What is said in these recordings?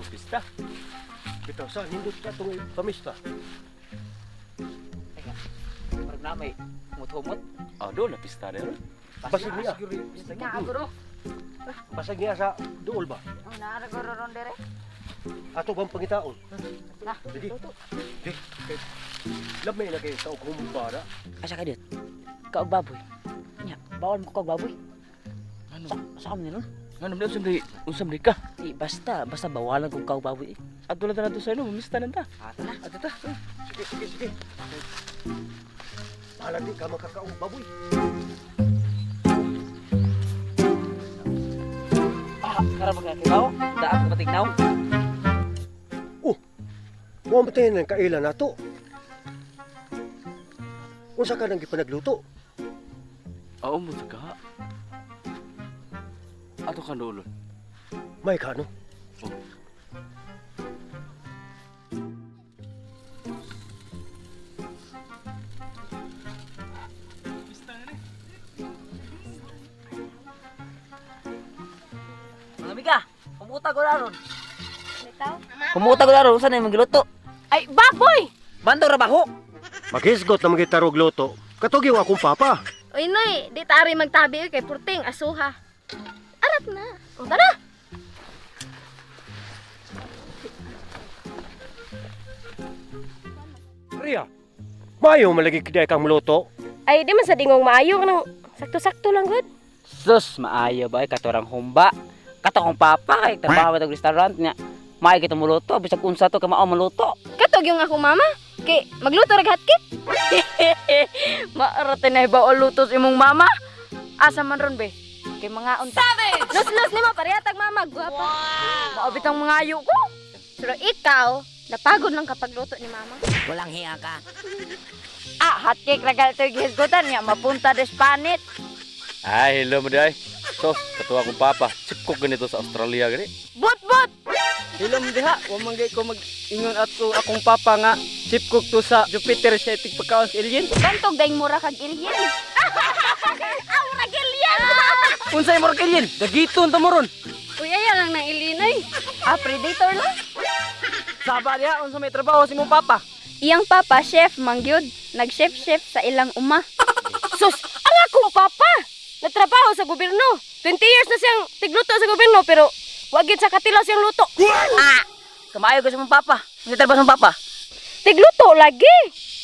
pista. Bitaw sa nindot ka itong pamista. Murag na may humot-humot. Ah, doon na pista na ron. Basig niya. Nga guro. Basig niya sa duol ba? Oh, naara guro ron dere. Ato bang pangitaon? Na. Sige. Di. Kay lamay na kayo sa ukumbara. Asa ka dit? Kaog baboy. Nya, bawal mo kaog baboy. Ano? Sa sa amin nun? Ano man unsam di unsam di ka? Eh, basta, basta bawalan kong kaog baboy eh. Ato lang ta sa ino, mamista na ta. Ato na. Ato ta. Sige, sige, sige. Bahala di ka makakaong baboy. Ah, karon magkakibaw. Daak ko patignaw. Mo matay ng kaila nato. Unsa ka nang gipanagluto? Oo mo sa ka. Ato ka doon. May kano? Oh. Mga amiga, kumuta ko na ron. Bitaw. Kumuta ko na ron, usa na yung magiluto. Ay, baboy! Bando ra baho. Maghisgot na magitarog luto. Katog yung akong papa. Uy, Noy, di tari magtabi oy, kay purting asuha. Arat na. O, tara! Ria, mayo malagi kiday kang muluto. Ay, di man sa dingong maayo nang sakto-sakto lang gud. Sus, maayo ba katorang humba. Kato akong papa kay trabaho sa restaurant niya. Maayo kita muluto, bisag unsa to ka mao maluto. Katog yung ako mama kay magluto rag hotcake. Maarate na iba lutos imong mama. Asa man ron be? Kay mga unta. Los-los nimo parehas mama, gwapa. Mao bitang mga ayo ko. Pero ikaw, napagod lang kapag luto ni mama. Walang hiya ka. Ah, hotcake ra gal to gihisgutan nga mapunta des panit. Ay, hello mo day. Sos, katuwa akong papa. Chip ganito sa Australia gani. But-but! Hilom diha, wa man gay ko mag-ingon ato akong papa nga chief cook to sa Jupiter sa itig pagkaon sa alien. Bantog daing mura kag alien. Ah, murag alien! Unsay murag alien? Dagiton ta mo ron. Uy, ayaw lang ng alien oy. Ah, predator lang. Saba diha unsa may trabaho si mong papa? Iyang papa chef mangyud, nag-chef-chef sa ilang uma. Sus, ang akong papa! Nagtrabaho sa gobyerno. 20 years na siyang tigluto sa gobyerno pero wag gid sa katilaw siyang luto. Ah, Kamaayo ko sa mong papa. Unsa trabaho sa mong papa? Tigluto lagi.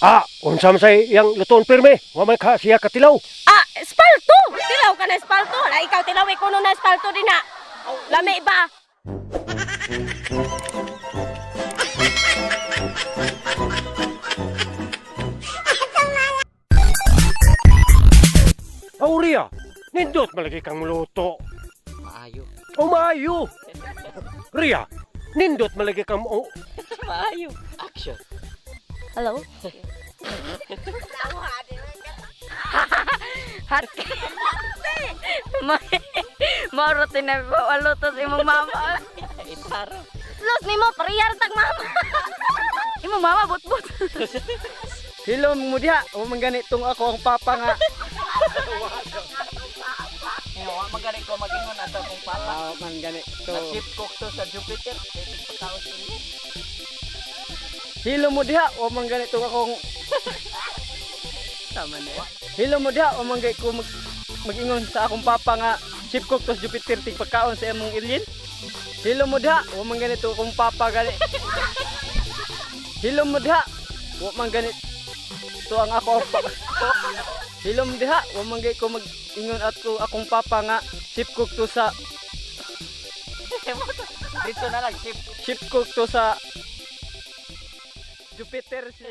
Ah, unsa man say iyang lutoon pirmi. Wa man ka siya katilaw. Ah, espalto! Tilaw ka na espalto. La ikaw tilaw kuno na espalto din na. Lami ba? Aw, Ria, nindot malagi kang muluto. Maayo. O maayo. Ria, nindot malagi kang oh, Maayo. Action. Hello? Hotcake. Maarate na iba lutos imong mama. Itaro. Los nimo parehas tag mama. Imong mama butbut. Hilom mo diha, wa man gani tong ako ang papa nga. Eh, wa man gani ko mag-ingon ato akong papa. Ah, man gani to. Nag-chef cook to sa Jupiter sa itig pagkaon sa alien. Hilom mo diha, wa man gani tong akong Tama na. Hilom mo diha, wa man gani ko mag-ingon sa akong papa nga chief cook to sa Jupiter tig pagkaon sa imong alien. Hilom mo diha, wa man gani to akong papa gani. Hilom mo diha, wa man gani to ang ako ang papa. Hilom diha, wa man gani ko mag-ingon ato akong papa nga chief cook to sa Dito na lang chef. chief cook to sa Jupiter si